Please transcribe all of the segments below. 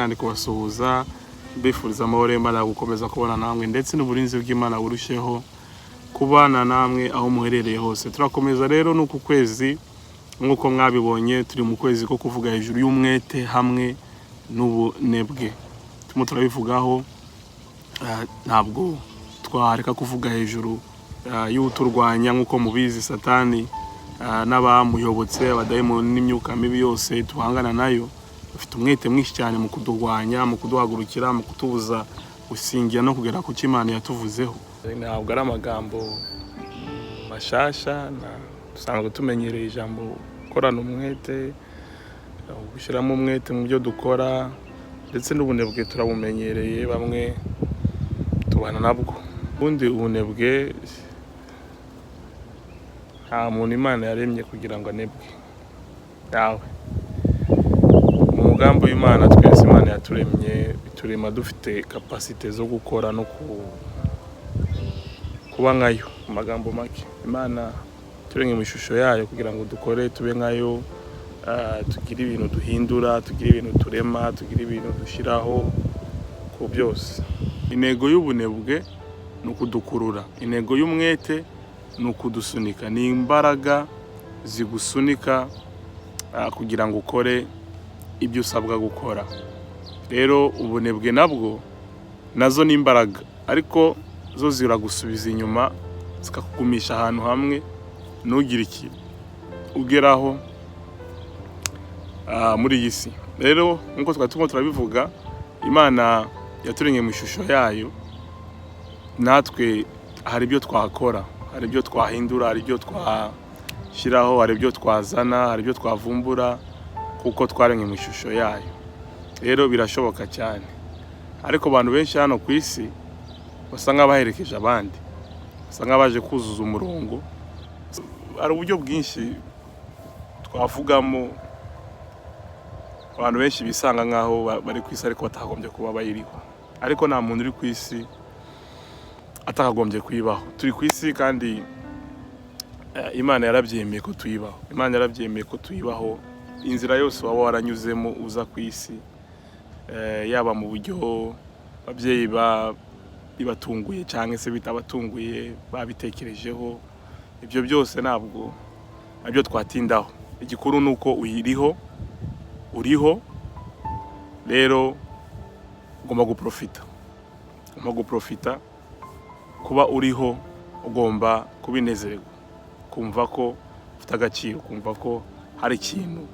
cyane kubasuhuza, mbifuriza amahoro y'Imana, gukomeza kubana namwe, ndetse n'uburinzi bw'Imana burusheho kubana namwe aho muherereye hose. Turakomeza rero n'uku kwezi, nk'uko mwabibonye, turi mu kwezi ko kuvuga hejuru y'umwete hamwe n'ubunebwe. Turimo turabivugaho, ntabwo twareka kuvuga hejuru y'uturwanya. Nk'uko mubizi, Satani n'abamuyobotse, abadayimoni n'imyuka mibi yose tuhangana nayo, bafite umwete mwinshi cyane mu kudurwanya, mu kuduhagurukira, mu kutubuza gusingira no kugera ku cyo Imana yatuvuzeho. Ntabwo ari amagambo mashasha, dusanzwe tumenyereye ijambo gukorana umwete, gushyiramo umwete mu byo dukora, ndetse n'ubunebwe turabumenyereye, bamwe tubana nabwo. Ubundi ubunebwe, nta muntu Imana yaremye kugira ngo anebwe yawe. Mu mugambi w'Imana, twese Imana yaturemye, iturema dufite capacité zo gukora no kuba nkayo. Mu magambo make, Imana turemye mu ishusho yayo kugira ngo dukore, tube nkayo, tugire ibintu duhindura, tugire ibintu turema, tugire ibintu dushyiraho ku byose. Intego y'ubunebwe ni ukudukurura, intego y'umwete ni ukudusunika. Ni imbaraga zigusunika kugira ngo ukore ibyo usabwa gukora. Rero ubunebwe nabwo, nazo ni imbaraga, ariko zo ziragusubiza inyuma, zikakugumisha ahantu hamwe, ntugire ikintu ugeraho muri iyi si. Rero nk'uko twari turimo turabivuga, Imana yaturemye mu ishusho yayo. Natwe hari ibyo twakora, hari ibyo twahindura, hari ibyo twashyiraho, hari ibyo twazana, hari ibyo twavumbura, kuko twaremwe mu ishusho yayo. Rero birashoboka cyane, ariko abantu benshi hano ku isi basa nk'abaherekeje abandi, basa nk'abaje kuzuza umurongo. Hari uburyo bwinshi twavugamo abantu benshi bisanga nk'aho bari ku isi ariko batakagombye kuba bayiriho. Ariko nta muntu uri ku isi atakagombye kuyibaho. Turi ku isi kandi Imana yarabyemeye ko tuyibaho. Imana yarabyemeye ko tuyibaho. Inzira yose waba waranyuzemo uza ku isi, yaba mu buryo ababyeyi bibatunguye cyangwa se bitabatunguye, babitekerejeho, ibyo byose ntabwo nabyo twatindaho. Igikuru ni uko uyiriho, uriho. Rero ugomba guprofita, ugomba guprofita kuba uriho, ugomba kubinezererwa, kumva ko ufite agaciro, kumva ko hari ikintu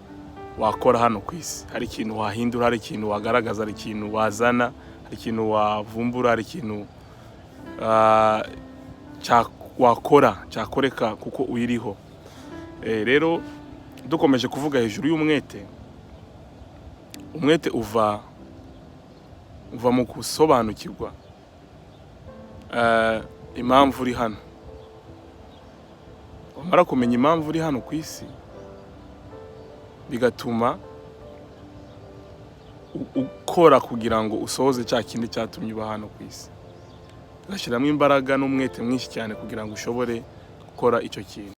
wakora hano ku isi, hari ikintu wahindura, hari ikintu wagaragaza, hari ikintu wazana, hari ikintu wavumbura, hari ikintu wakora cyakoreka kuko uyiriho. Rero dukomeje kuvuga hejuru y'umwete, umwete uva mu gusobanukirwa impamvu uri hano. Wamara kumenya impamvu uri hano ku isi, bigatuma ukora kugira ngo usohoze cya kindi cyatumye uba hano ku isi, ugashyiramo imbaraga n'umwete mwinshi cyane kugira ngo ushobore gukora icyo kintu.